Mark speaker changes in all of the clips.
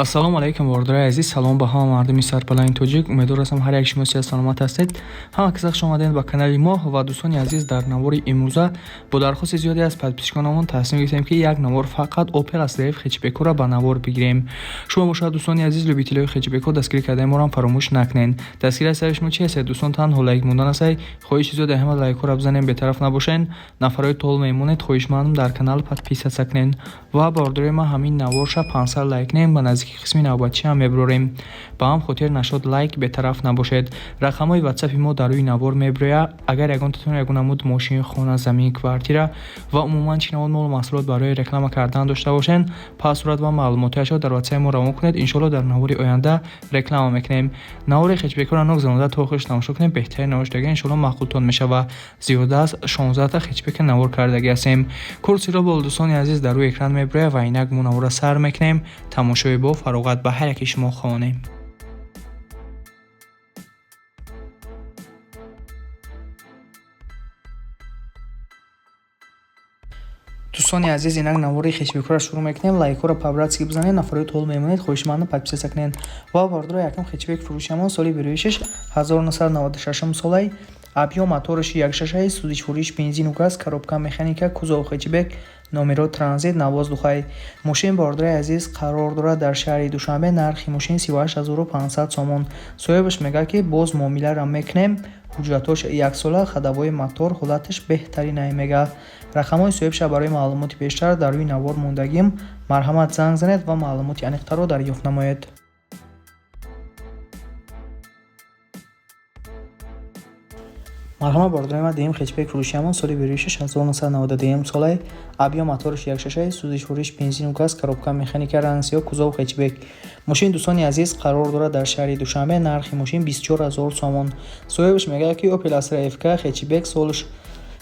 Speaker 1: Ассалому алайкум, бародарои азиз, салом ба ҳама мардуми сарпаланги тоҷик. Умедвор ҳастам, ҳар як шумо сиҳат саломат ҳастед. Ҳама каса хуш омадед ба канали мо. Ва дӯстони азиз, дар навори имрӯза бо дархости зиёде аз подписчиконамон тасмим гирифтем, ки як навор фақат Opel Astra F хетчбекҳоро ба навор бигирем. Шумо бошад, дӯстони азиз, любителои хетчбекҳо, дастгирӣ кардаи моро фаромӯш накунед. Дастгирӣ аз сари шумо чи ҳастед, дӯстон? Танҳо лайк мондан астай. Хоҳиши зиёде ҳама лайкҳоро бизанем, бетараф набошед. Нафарҳои тол мемонед, хоҳишмандам, дар канал подписаться кунед. Ва бародарои ман, ҳамин наворша 500 лайк кунем, ба наздики қисми навбатчӣ ҳам мебурорем. Ба ҳам хотир нашуд, лайк бетараф набошед. Рақамҳои ватсапи мо дар рӯи навор мебирояд. Агар ягонтатон ягон намуд мошин, хона, замин, квартира ва умуман чӣ намуд молу маҳсулот барои реклама кардан дошта бошед, пас сурат ва маълумотҳояшро дар ватсапи мо равон кунед. Иншоалло, дар навори оянда реклама мекунем. Навори хетчбекҳоро ногзаронда то охирш тамошо кунед, беҳтарин навор шудага, иншоалло, маъқултон мешавад. Зиёда аз 16та хетчбека навор кардагӣ ҳастем. Курсиро бол, дӯстони азиз, дар рӯи экран мебирояд. Ва инак мо наворро сар мекунем. Тамошои бо фароғат ба ҳар яке шумо хоҳонем. Дӯстони азиз, инак навори хетчбекҳоро шурӯъ мекунем. Лайкҳоро по-братски бизанед. Нафарҳои тол мемонед, хоҳишмандам, подписаться кунед. Ва бародаро, якум хетчбек фурӯшамон соли бироишаш 1996 солай, объём мотораш 1,6, сӯзишвориш бензину газ, коробка механика, кузов хетчбек, номеро транзит на воздухай. Мошин, бародарои азиз, қарор дорад дар шаҳри Душанбе. Нархи мошин 38 500 сомон. Соҳибаш мегӯяд, ки боз муомиларо мекунем. Ҳуҷҷатҳош яксола, ходовой, мотор ҳолаташ беҳтаринай, мегӯяд. Рақамҳои соҳибша барои маълумоти бештар дар рӯи навор мондагим. Марҳамат, занг занед ва маълумоти аниқтарро дарёфт намоед. Марҳамат, бародарои ман, дуюм хетчбек фурӯшиамон соли бироишаш 1992 солай, объём мотораш 1,6, сӯзишвориш бензину газ, коробка механика, ранг сиёҳ, кузов хетчбек. Мошин, дӯстони азиз, қарор дорад дар шаҳри Душанбе. Нархи мошин 24 000 сомон. Соҳибаш мегӯяд, ки Opel Astra FK хетчбек, солаш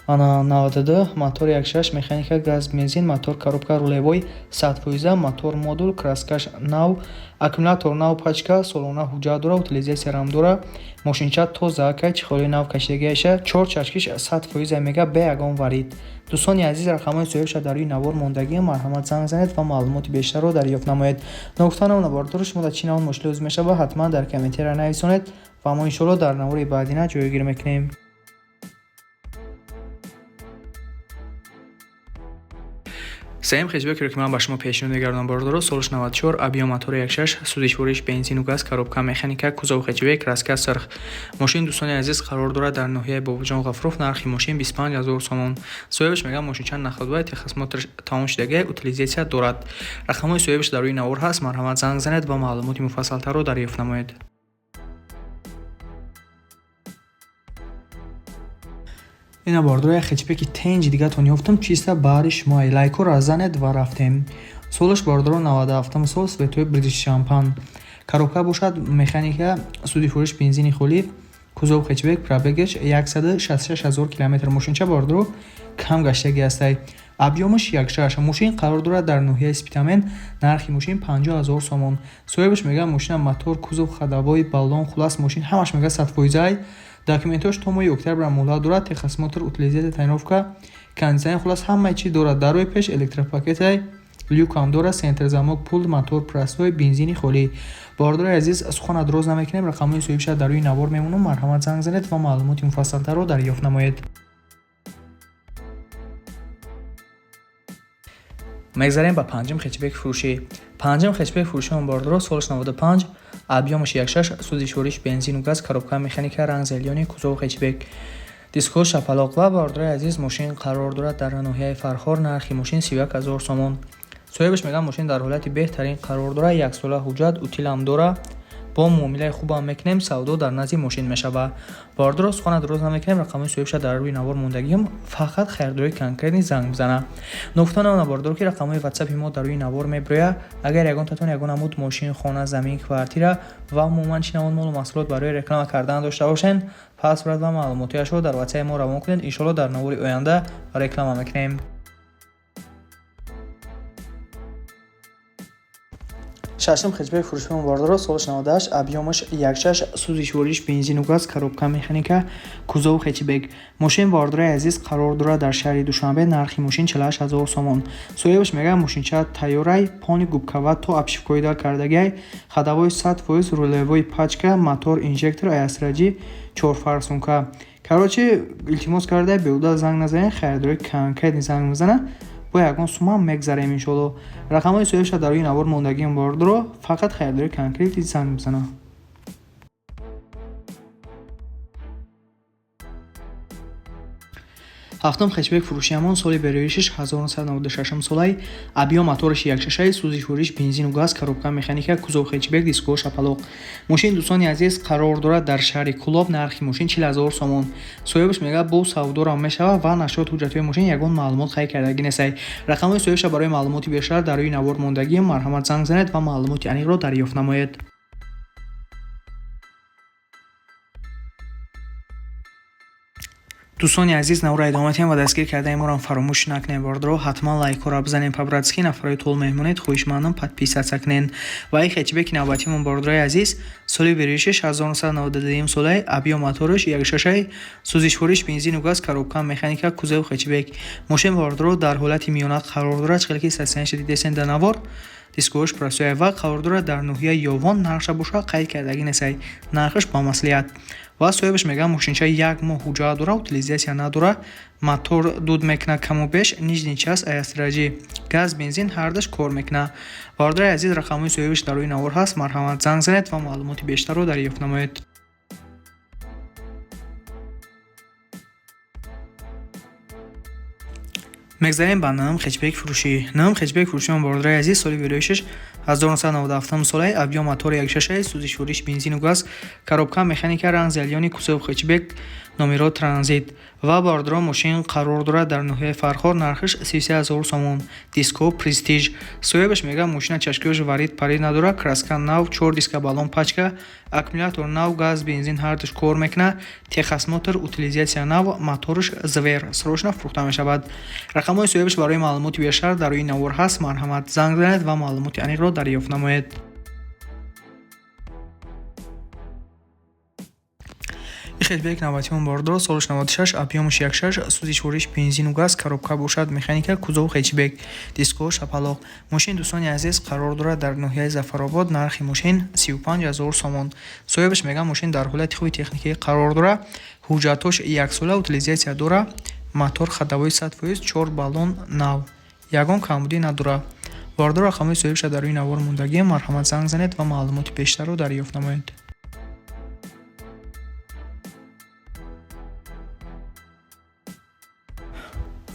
Speaker 1: 92, мотор 1,6, механика, газ, бензин, мотор коробка рулевой, 100%, мотор модул, краскаш нав, аккумулятор нав, пачка, солона ҳуҷҷат дора, утилизатсиярам дора. Мошинча тоза кай, чихоли нав кашидагиаша, чор чашкиш 100%, мега, бе ягон варид. Дӯстони азиз, рақамҳои соҳибша дар рӯи навор мондагӣ. Марҳамат, занг занед ва маълумоти бештарро дарёфт намоед. Ногуфта намонад, бародаро, шумо дар чӣ навъ мошин лозим мешавад, ҳатман дар комментария нависонед ва мо иншоалло дар навори баъдина ҷойгир мекунем. Сеюм хетчбекеро, ки ман ба шумо пешниҳод мегардонам, бародаро, солаш 94, объём мотори 1,6, сӯзишвориш бензину газ, коробка механика, кузов хетчбек, краска сирх. Мошин, дӯстони азиз, қарор дорад дар ноҳияи Бобоҷон Ғафуров. Нархи мошин 25 000 сомон. Соҳибаш мегӯяд, мошинча на ходовая, техосмотрш тамом шудагия, утилизатсия дорад. Рақамҳои соҳибаш дар рӯи навор ҳаст. Марҳамат, занг занед ва маълумоти муфассалтарро дарёфт намоед. Ина, бародаро, як хетчбеки тенҷи дигатон ёфтам, чиста баъди шумо лайкҳоро занед ва рафтем. Солаш, бародаро, 97 сол, цветои Бритиш шампан, коробка бошад механика, сӯзишвориш бензини холӣ, кузов хетчбек, пробегаш 166 000 километр. Мошинча, бародаро, кам гаштагӣ ҳастай, объёмаш 1,6. Мошин қарор дорад дар ноҳияи Спитамен. Нархи мошин 50 000 сомон. Соҳибаш мегӯяд, мошина мотор, кузов, ходовой, баллон, хулас, мошин ҳамаш, мегӯяд, 100%ай. Документҳош то моҳи октябр муҳлат дорад. Техосмотр, утилизатсия, тонировка, кондитсионер, хулас, ҳамаи чиз дорад. Дар рӯи пеш электропакетай, люкам дорад, центр замок, пулт, мотор простой, бензини холӣ. Бародарои азиз, сухана дроз намекунем. Рақамҳои соҳибша дар рӯи навор мемонам. Марҳамат, занг занед ва маълумоти муфассалтарро дарёфт намоед. Мегзарем ба панҷум хетчбек фурӯшӣ. Панҷум хетчбек фурӯшион, бародаро, солаш 95, объёмаш 1,6, сӯзишвориш бензину газ, коробка механика, ранг зелёный, кузов хетчбек, дискҳо шапалоқ. Ва, бародарои азиз, мошин қарор дорад дар ноҳияи Фархор. Нархи мошин 31 000 сомон. Соҳибаш мегӯяд, мошин дар ҳолати беҳтарин қарор дорад, яксола ҳуҷҷат, утилам дорад, бо муомилаи хубам мекунем, савдо дар назди мошин мешавад. Бародаро, сухана дроз намекунем. Рақамҳои соҳибша дар рӯи навор мондагиам, фақат харидории конкретный занг бизанад. Ногуфта намонад, бародаро, ки рақамҳои ватсапи мо дар рӯи навор мебирояд. Агар ягонтатон ягон намуд мошин, хона, замин, квартира ва умуман чӣ намуд молу маҳсулот барои реклама кардан дошта бошед, пас сурат ва маълумотҳояшро дар ватсапи мо равон кунед. Иншоалло, дар навори оянда реклама мекунем. Шашум хэтчбек фурӯши бордоро, солаш 98, объём аш 1,6, сӯзишвориш бензину газ, коробка механика, кузов хэтчбек. Мошин, бордорои азиз, қарор дорад дар шаҳри Душанбе. Нархи мошин 48 ҳазор сомон. Соҳибаш мегӯяд, мошинча тайёрай, полный губка вато обшивка ҳои дар кардагиай, ходовой 100%, рулевой пачка, мотор инжектор, аясраҷи, чорфарсунка. Короче, илтимос карда, беҳуда занг назанед, харидорои конкретный занг мезанад, бо ягон сумма мегзарем, иншоалло. Рақамҳои соҳибша дар рӯи навор мондагиам. Бордоро, фақат харидори конкретный занг мезанад. Ҳафтум хэтчбек фурӯшиамон, соли бероишиш 1996 солай, объём мотораш 1,6, сӯзишвориш бензину газ, коробка механика, кузов хэтчбек, диско шапалоқ. Мошин, дӯстони азиз, қарор дорад дар шаҳри Кӯлоб. Нархи мошин 40 ҳазор сомон. Соҳибаш мегӯяд, бо савдорам мешавад ва насчёт ҳуҷҷатҳои мошин ягон маълумот қайд кардагӣ нестай. Рақамҳои соҳибша барои маълумоти бештар дар рӯи навор мондагӣ. Марҳамат, занг занед ва маълумоти аниқро дарёфт намоед. Дӯстони азиз, навора идома медиҳем ва дастгир кардани моро фаромӯш накунед. Бордоро, ҳатман лайкҳоро бизанед по-братски. Нафарои тол меҳмонед, хоҳишмандам, подписаться кунед. Ва ин хэтчбеки навбатимон, бордорои азиз, соли бероишиш 1992 солаи, объём мотораш 1,6, сӯзишвориш бензину газ, коробка механика, кузов хэтчбек. Мошин, бордоро, дар ҳолати миёна қарор дорад, чӣ хеле ки состояние ша дидесен дар навор, дискош простой ва қарор дорад дар ноҳияи Ёвон. Нархша боша қайд кардагӣ несай, нархаш ба маслиҳат. Ва соҳибаш мегӯяд, мошинча як моҳ ҳуҷҷат дора, утилизация надора, мотор дуд мекунад каму беш, нижний часть аястраҷӣ, газ, бензин ҳардаш кор мекунад. Бародари азиз, рақамҳои соҳибаш дар рӯи навор ҳаст. Марҳамат, занг занед ва маълумоти бештарро дарёфт намоед. Мегзарем ба нӯҳум хэтчбек фурӯшӣ. Нӯҳум хэтчбек фурӯшион, бародари азиз, соли бероишаш 1997 солаи, объём мотори 1,6, сӯзишвориш бензину газ, коробка механика, ранг зелёный, кузов хэтчбек, номеро транзит. Ва, бародарон, мошин қарор дорад дар ноҳияи Фархор. Нархаш 33 ҳазор сомон. Диско престиж. Соҳибаш мегӯяд, мошина чашкиёш варид парид надорад, краска нав, чор диска, баллон пачка, аккумулятор нав, газ, бензин ҳардуш кор мекунад, техосмотр, утилизация нав, мотораш звер, срочно фурӯхта мешавад. Рақамҳои соҳибаш барои маълумоти бештар дар рӯи навор ҳаст. Марҳамат, занг занед ва маълумоти аниқро дарёфт намоед. Хэтчбек навбатимон, бордоро, солаш 96, объём аш 1,6, сӯзишвориш бензину газ, коробка бошад механика, кузов хэтчбек, диско шапалоқ. Мошин, дӯстони азиз, қарор дорад дар ноҳияи Зафаробод. Нархи мошин 35 ҳазор сомон. Соҳибаш мегӯяд, мошин дар ҳолати хуби техникӣ қарор дорад, ҳуҷҷатҳош яксола, утилизация дорад, мотор ходовой 100%, чор баллон нав, ягон камбудӣ надорад. Бордор, рақамҳои соҳибша дар рӯи навор мондагӣ. Марҳамат, занг занед ва маълумоти бештарро дарёфт намоед.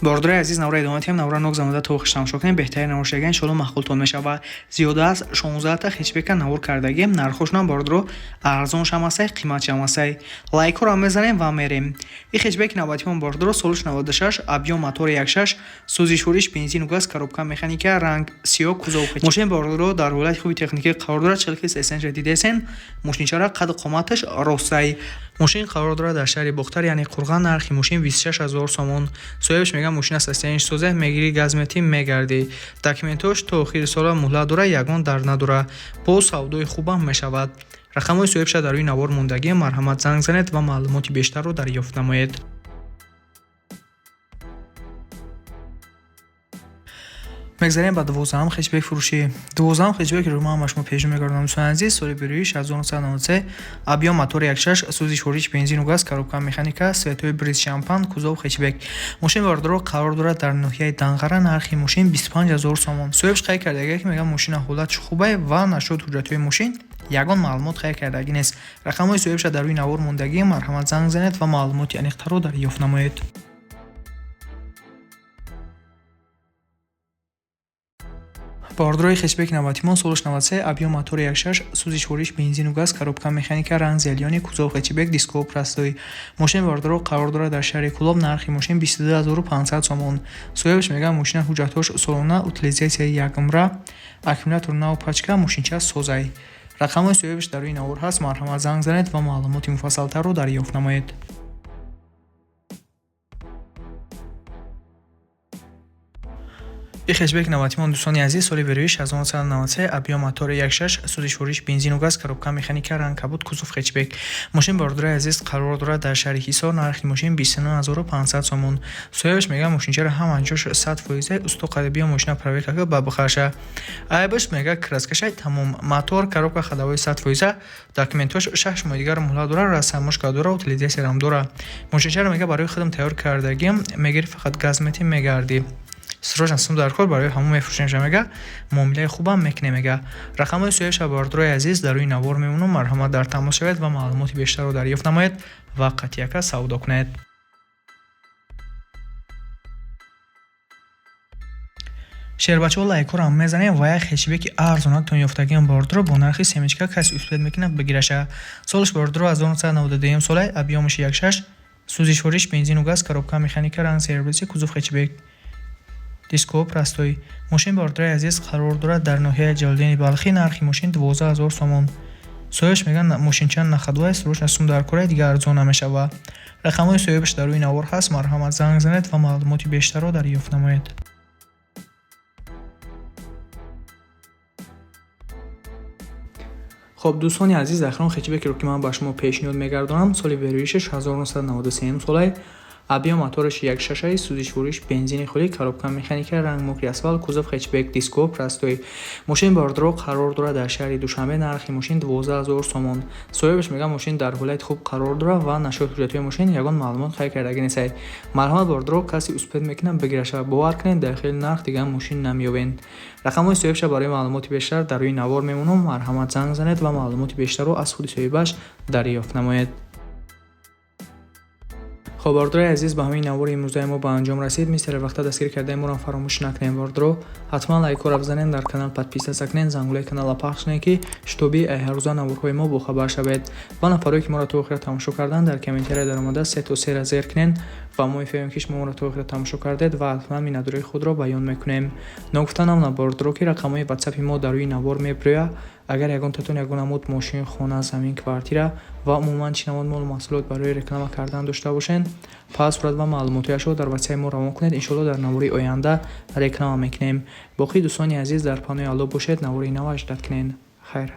Speaker 1: Бордори азиз, навра идома медиҳем. Навра нок замода то охир тамошо кунем, беҳтарин навор шага, иншоалло, маъқултон мешавад. Зиёда аз 16та хэтчбека навор кардагием. Нархошонам, бордоро, арзон шамасай, қимат шамасай. Лайкҳоро мезанем ва мерем. И хэтчбеки навбатимон, бордоро, солаш 96, объём мотори 1,6, сӯзишвориш бензину газ, коробка механика, ранг сиёҳ, кузов. Мошин, бордоро, дар ҳолати хуби техникӣ қарор дорад, чӣ хел ки эсенша дидесен, мошинчара қаду қоматаш ростай. Мошин қарор дорад дар шаҳри Бохтар, яъне Қурған. Нархи мошин 26 ҳазор сомон. Соҳибаш мегӯяд, мошина состояние ш соза, мегирӣ, газ метӣ, мегардӣ. Документҳош то охири сола муҳлат дорад, ягон дард надорад, боз савдои хубам мешавад. Рақамҳои соҳибша дар рӯи навор мондагӣ. Марҳамат, занг занед ва маълумоти бештарро дарёфт намоед. Мегзарем ба 12-ум хэтчбек фурӯшӣ. 12-ум хэтчбекро ман ба шумо пешниҳод мекардам, дӯстони азиз, соли бероиш 1993, объём мотори 1,6, сӯзишвориш бензину газ, коробка механика, цвет ҳои бриз шампан, кузов хэтчбек. Мошин, бардоро, қарор дорад дар ноҳияи Данғара. Нархи мошин 25 ҳазор сомон. Соҳибаш қайд кардагия, ки мегӯяд, мошина ҳолатш хубе ва насчёт ҳуҷҷатҳои мошин ягон маълумот қайд кардагӣ нест. Рақамҳои соҳибша дар рӯи навор мондагӣ. Марҳамат, занг занед ва маълумоти аниқтарро дарёфт намоед. Бордорои, хэтчбек навбатимон, солаш 93, объём мотори 1,6, сӯзишвориш бензину газ, коробка механика, ранг зелёный, кузов хэтчбек, диско простой. Мошин, бордоро, қарор дорад дар шаҳри Кӯлоб. Нархи мошин 22 500 сомон. Соҳибаш мегӯяд, мошина ҳуҷҷатҳош солона, утилизация и якумра, аккумулятор нав, пачка, мошинча созай. Рақамҳои соҳибаш дар рӯи навор ҳаст. Марҳамат, занг занед ва маълумоти муфассалтарро дарёфт намоед. И хэтчбек навбатимон, дӯстони азиз, соли бероиш 1993, объём мотори 1.6, сӯзишвориш бензину газ, коробка механика, ранг кабуд, кузов хэтчбек. Мошин, бародарои азиз, қарор дорад дар шаҳри Ҳисор, нархи мошин 29 500 сомон. Соҳибаш мега, мошинчаро ҳама ҷош 100%, усто қади биё, мошина проверка ка, ба бихаша. Айбаш, мега, краскашай, тамом. Мотор, коробка, ходовой 100%, документош 6 моҳи дигар муҳлат дорад, растаможка дора, утилизатсиярам дора. Мошинчаро, мега, барои худам тайёр кардагим, мегири, фақат газ метӣ, мегардӣ. Срочно сум дар кор, барои ҳамон мефурӯшем, мега, муомилаи хубам мекунем, мега. Рақамҳои соҳибша, бародарои азиз, дар рӯи навор мемонам, марҳамат, дар тамос шавед ва маълумоти бештарро дарёфт намоед ва қатъияка савдо кунед. Шербачаҳо, лайкҳоро мезанем ва як хэтчбеки арзонактон ёфтагиам, бародаро, бо нархи семечка, каси успеть мекунад, бигираша. Солаш, бародаро, 1992 солай, объёмаш 1.6, сӯзишвориш бензину газ, коробка механика, ранг серебристый, кузов хэтчбек, дисковой простой. Мошин, бародарои азиз, қарор дорад дар ноҳияи Ҷалолиддини Балхӣ, нархи мошин 12 000 сомон. Соҳибаш мега, мошинча на ходу, срочно сум дар кора, дигар арзон намешавад. Рақамҳои соҳибаш дар рӯи навор ҳаст, марҳамат, занг занед ва маълумоти бештарро дарёфт намоед. Хоб, дӯстони азиз, охирон хэтчбекеро, ки ман ба шумо пешниҳод мегардонам, соли бероишаш 1993 солай, объём мотораш 1.6, сӯзишвориш бензини холӣ, коробка механика, ранг мокрый асфалт, кузов хэтчбек, дисковой простой. Мошин, бародаро, қарор дорад дар шаҳри Душанбе, нархи мошин 12 000 сомон. Соҳибаш мега, мошин дар ҳолати хуб қарор дорад ва насчёт ҳуҷҷатҳои мошин ягон маълумот қайд кардагӣ нестад. Марҳамат, бародаро, касе успеть мекунад, бигираша. Бовар кунед, дар хели нарх дигар мошин намеёбед. Рақамҳои соҳибша барои маълумоти бештар дар рӯи навор мемонам, марҳамат, занг занед ва маълумоти бештарро аз худи соҳибаш дарёфт намоед. Хоб, бародарои азиз, ба ҳамин навори имрӯзаи мо ба анҷом расид. Мисли вақта, дастгирӣ кардаи моро фаромӯш накунем, бародаро. Ҳатман лайкҳоро бизанед, дар канал подписаться кунед, зангулаи каналро пахш кунед, ки чтобы ҳаррӯза наворҳои мо бохабар шавед. Ва нафарое, ки моро то охира тамошо карданд, дар комментария даромада се то сера зер кунед ва мо мефаҳмем, ки шумо моро то охира тамошо кардед, ва ҳатман миннатдории худро баён мекунем. Ногуфта намонад, бародаро, ки рақамҳои ватсапи мо дар рӯи навор мебирояд. Агар ягонтатон ягон намуд мошин, хона, замин, квартира ва умуман чӣ намуд молу маҳсулот барои реклама кардан дошта бошед, пас сурат ва маълумотҳояшро дар ватсапи мо равон кунед. Иншоалло, дар навори оянда реклама мекунем. Боқӣ, дӯстони азиз, дар паноҳи Аллоҳ бошед, навори нав аждад кунед. Хайр.